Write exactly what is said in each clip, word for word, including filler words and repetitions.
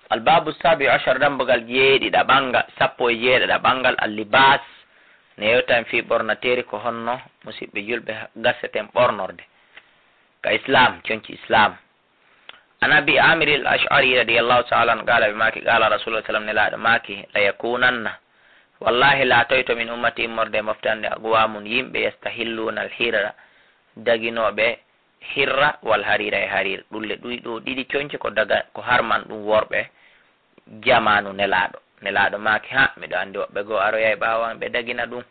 Albabu sabi ashar, dambugal jeeɗiɗaɓangal, sappo e jeeɗiɗaɓangal, al-libas. Ne yewta en fii ɓornateeri, ko honno, musiɓɓe julɓe, gaseten ɓornorde ka Islam, conci Islam. An Abi Amir al-Ash'ari radiyallahu ta'ala anhu qala, ɓe maaki, qala Rasulullah sallam, Nelaaɗo maaki, la yakunanna, wallahi laatoyto min ummati, immorde e mofte an nde, aqwamun, yimɓe, yastahilluna al-hirra, daginooɓe hirra wal harira e harir. Ɗulle ɗuy ɗo ɗiɗi conci ko daga, ko harman ɗum worɓe jamaanu Nelaaɗo. Nelaaɗo maaki, ha, miɗo anndi woɓɓe goo aroyay ɓaawo an ɓe dagina ɗum.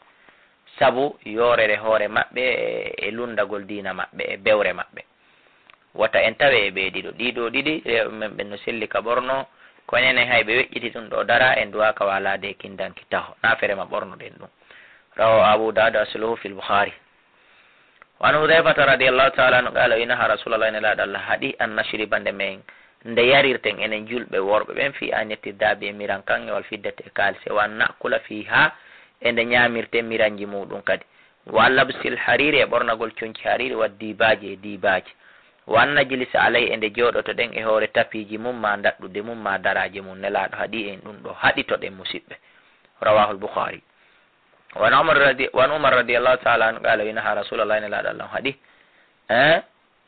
Sabu yoorere hoore maɓɓe e, e lunndagol diina maɓɓe e bewre maɓɓe. Wota en tawe e ɓee ɗiɗo. Ɗii ɗoo ɗiɗi, rewɓe men ɓen no selli ka ɓorno, ko enen hay ɓe weƴƴiti ɗum ɗoo dara, en duwaaka waalaade e kindanki taho. Na fere ma ɓornoɗen ɗum. Rawahu Abu Dawud, asluhu fil Bukhari. Wa an Hudhayfata radiyallahu ta'ala anhu qala, wi naha Rasulullah, Nelaaɗo Allah haɗi, an nashriba, nde men, nde yarirten enen julɓe worɓe ɓen, fi aniyati dhahabi, e miran kaŋŋe, wal fiddati, e kaalisi, wa an na'kula fiha, e nde ñaamirten miranji muuɗum kadi. Wa an labsil hariri, e ɓornagol conci hariri, wa dibaaji, e dibaaji. Wa an najlisa alayhi, e nde jooɗotoɗen e hoore tapiiji mum, ma ndaɗɗude mum, ma daraaje mum. Nelaaɗo haɗi en ɗum ɗoo, haɗitoɗen musiɓɓe. Rawahul Bukhari. Wa an Umar radi-, wa an Umar radiyallahu ta'ala anhu qala, wi naha Rasulullah, Nelaaɗo Allah haɗi, eh,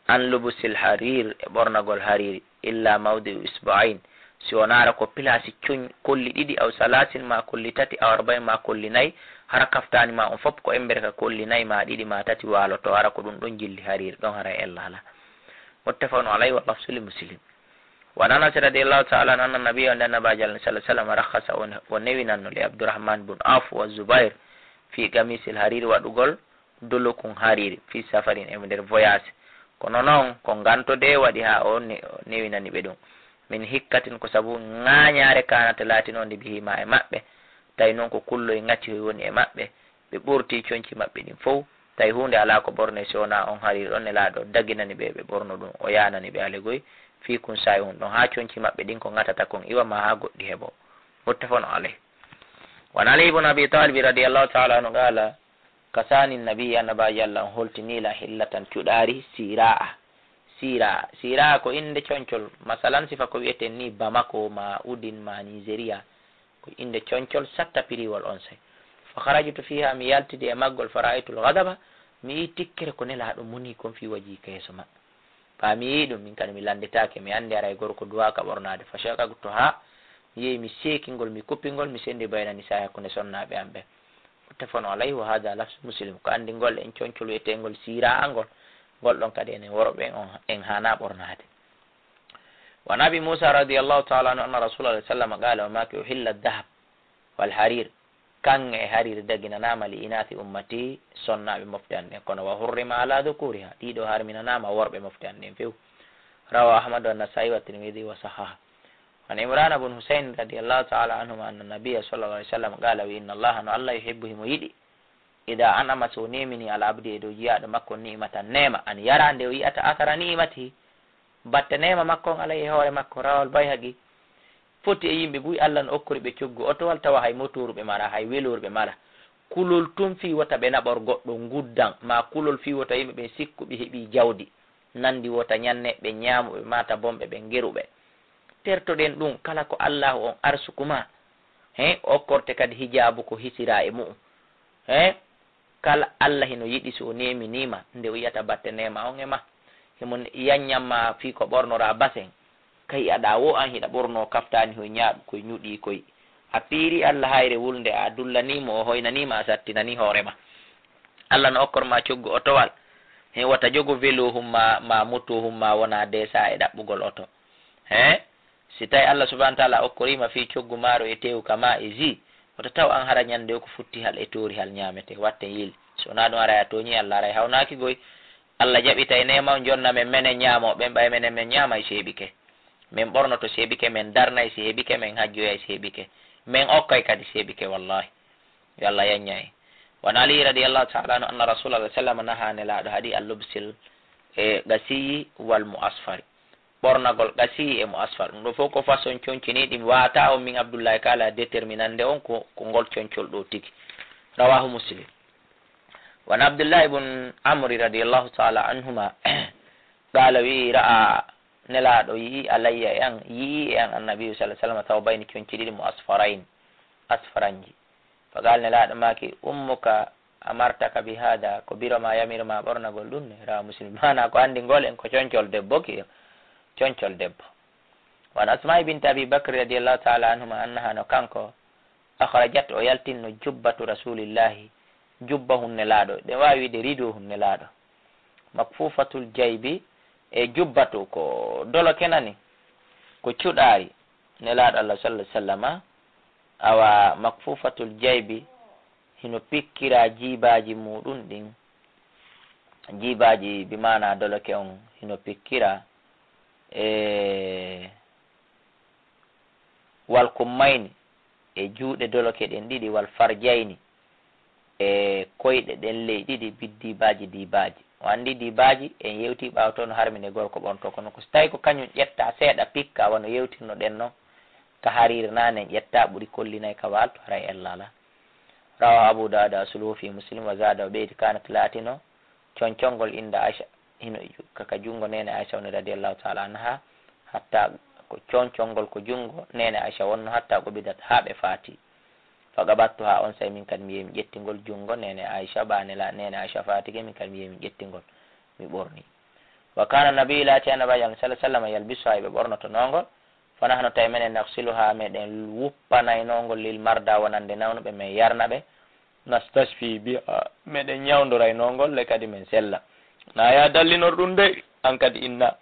an lubusil harir, e ɓornagol hariri, illa mawdi'u isba'ain, si wonaa hara ko pilaasi coñ-, kolli ɗiɗi, aw salasin, ma kolli tati, aw arba'in, ma kolli nayi, hara kaftaani ma on fof ko embere ka kolli nayi ma ɗiɗi ma tati waaloto, hara ko ɗum ɗon jilli hariri, ɗon hara ella alaa. Muttafaqun alayhi, wa lafzu li Muslim. Wa an Anas radiyallahu ta'ala anhu anna nabiyya, nde Annabaajo Allah sallallahu alayhi wa sallam, rakhasa, o ne-, o newinanno li Abdurrahman bun Awf wa Zubair fi qamisil hariri, waɗugol dolokun hariri, fi safarin, e nder voyage. Kono noon, ko nganto de waɗi haa o ne-, o newinani ɓe ɗum. Min hikkatin, ko sabu ŋaañaare, kanata, laatinoonde, bihi, ma, e maɓɓe. Tawi noon ko kulloy ŋatihoy woni e maɓɓe. Ɓe ɓorti conci maɓɓe ɗin fow. Tawi huunde alaa ko ɓorne si wonaa on hariri ɗon, Nelaaɗo daginani ɓe, ɓe ɓorno ɗum. O yaanani ɓe alegoy fii kun saa'i hun ɗon, haa conci maɓɓe ɗin ko ŋatata kon iwa, ma haa goɗɗi heɓo. Muttafaqun alayh. Wa an Ali ibn Abi Talib radiyallahu ta'ala anhu qala, kasani nabi, Annabaajo Allah on holtini lan hillatan, cuɗaari, siraa. Siraa, siraa ko innde concol. Masalan, sifa ko wi'eten ni Bamako, ma Udine, ma Nigeria. Ko innde concol satta piriwol onsay. Fa kharajtu fiha, mi yaltidi e maggol, fa ra'aytul ghadaba, mi yi'i tikkere ko Nelaaɗo muni kon fii wajhi, ka yeeso maɓɓe. Ɓaa mi yi'i ɗum, min kadi mi lannditaake, mi anndi aray gorko duwaaka ɓornaade. Fa shaqaqtuha, mi yehi mi seeki ngol, mi kuppi ngol, mi senndi bayna nisaa, hakkunde sonnaaɓe am ɓen. Muttafaqun alayhi, wa hadha lafzu Muslim. Ko anndi ngol en concol wi'eteengol siraa ngol, ngol ɗon kadi enen worɓe en on, en haanaa ɓornaade. Wa an Abi Muusa radiyallahu ta'ala anhu anna Rasulallah sallallahu alayhi wa sallam qala, o maaki, uhilla dhahab wal harir, kaŋŋe e hariri daginanaama li inaathi ummati, sonnaaɓe mofte an ɗen, kono wa hurrima ala dhukuriha, ɗiɗo harminanaama worɓe mofte an ɗen few. Rawahu Ahmad wa Nasaa'i wa Tirmidhi wa sahhaha. Wa an Imrana bun Husayn radiyallahu ta'ala anhuma anna nabiyya sallallahu alayhi wa sallam qala, wi inna Allaha, no Allah, yuhibbu, himo yiɗi, ida an'ama, so neemini, ala abdi, e dow jiyaaɗo makko, ni'matan, neema, an yara, nde o yi'ata, athara ni'matihi, batte neema makko on, alayhi, e hoore makko. Rawahul Bayhaqi. Foti e yimɓe buy Allah no okkori ɓe coggu otowal, tawa hay motooru ɓe mala, hay welooru ɓe mala. Kulol tun fii wota ɓe naɓor goɗɗo nguddan, ma kulol fii wota yimɓe ɓen sikku ɓe heɓii jawdi. Nandi wota ñanne ɓe ñaamu, ɓe maata bomɓe, ɓe ngeru ɓe. Tertoɗen ɗum, kala ko Allaahu on arsuku ma, he, okkorte kadi hijaabu ko hisiraa e mu'um. He, kala Allah hino yiɗi so o neeminii ma, nde o yi'ata batte neema on e ma. Himo yanñan ma fii ko ɓornoraa basen. Kay aɗa wo an hiɗa ɓornoo kaftaani hoy ñaaɗu koy ñuɗii koy. A piiri Allah hayre wulnde, a dullanii mo, o hoynanii ma, a sattinanii hoore ma. Allah no okkor ma coggu otowal. He, wota jogo velo hum ma, ma moto hum ma wona deesa e ɗaɓɓugol oto. He? Si tawi Allah subhanahu wa ta'ala okkorii ma fii coggu maaro e teewu ka ma e ji, wota taw an hara ñande o ko futti hal e toori hal ñaamete. Watten yil. Si wonaa ɗum aray a tooñii Allah, aray hawnaaki goy. Allah jaɓitay neema on, jonna men menen ñaamoo ɓen, ɓay menen men ñaamay seeɓike. Men ɓornoto seeɓike, men darnay seeɓike, men hajjoyay seeɓike. Men okkay kadi seeɓike, wallahi. Yo Allah yanña en. Wa an Ali radiyallahu ta'ala anhu anna Rasulallah sallallahu alayhi wa sallam naha, Nelaaɗo haɗi, al lubsil, e gasiyi wal mu'asfari. Ɓornagol gasiyi e mu'asfar. Ɗum ɗo fof ko façon conci ni ɗi mi waata on min Abdullahi Kala déterminande on ko, ko ngol concol ɗo tigi. Rawahu Muslim. Wa an Abdullahi ibn Amri radiyallahu ta'ala anhuma qala, wi'i, ra'a Nelaaɗo yi'i, alayya e an, yi'i e an, annabiyu sallallahu alaihi wasallam, thawbayni, conci ɗiɗi, mu asfarayn, asfaranji. Fa qala, Nelaaɗo maaki, ummuka amartaka bi hada, ko biro ma yamir ma ɓornagol ɗum ne? Rawa Muslim. Maana ko anndi ngol en ko concol debbo ki, concol debbo. Wa an Asma'i binti Abi Bakr radiyallahu ta'ala anhuma annaha, no kanko, akhrajat, o yaltinno, jubbatu rasulillahi, jubba hun Nelaaɗo, ɗen waawi wiide rido hun Nelaaɗo, makfufatul jaybi, e jubbatu ko dolo kenani, ko cuɗaari Nelaaɗo Allah sallallahu alaihi wasallama, awa makfufatul jaybi, hino pikkira jiibaaji muɗum ɗin, jiibaaji bi maana doloke on hino pikkira, e wal kummayni, e juuɗe doloke ɗen ɗiɗi, wal farjayni, e koyɗe ɗen ley ɗiɗi, bid diibaaji, diibaaji. O anndi diibaaji, en yewti ɓaawo to no harmi nde gorko ɓornoto, kono ko so tawi ko kañum ƴetta seeɗa pikka, wano yewtirno ɗen non, ka hariiri naane en ƴetta, ɓuri kollinay ka waalto, haray ella alaa. Rawahu Abu Dawud, asluhu fi Muslim, wa zada, o ɓeydi, kanat, laatino, concongol inda Aisha, hino ju-, ka, ka junngo neene Aisha woni radiyallahu ta'ala anha, hatta ko concongol ko junngo neene Aisha wonno, hatta qubidat, haa ɓe faati. Fa qabattuha, on saa'i min kadi mi yehi mi ƴetti ngol junngo neene Aisha, ɓaane la-, neene Aisha faatike, min kadi mi yehi mi ƴetti ngol, mi ɓorni. Wa kana nabi, laati Annabi sallallahu alaihi wasallam, yalbisuha, ɓe ɓornoto nongol, fa nahnu, tawi menen, naghsiluha, meɗen wuppanayno ngol, lil marda, wonande nawnuɓe, men yarna ɓe, nastashfi biha, meɗen ñawndorayno ngol le kadi men sella. Na ya dallinor ɗum de, an kadi inna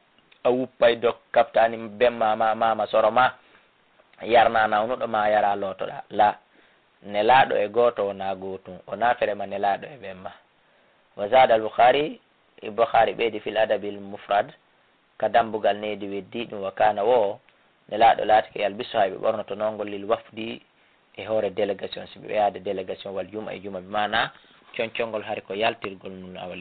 a wuppay dok kaɓtaani bemma ma, mama soro ma, yarna nawnuɗo ma, yara lootoɗa. La, Nelaaɗo e gooto wona gootum, o naafere ma Nelaaɗo e bemma. Wa zada al-Bukhari, Bukhari ɓeydi fil adabil mufrad, ka dambugal needi weddi ɗum, wa kana, wo Nelaaɗo laatike, yalbisuha, ɓe ɓornoto nongol, lil wafdi, e hoore délégation, si ɓe yaade délégation, wal juma, e juma, bi maana concongol hari ko yaltirgol mum, awa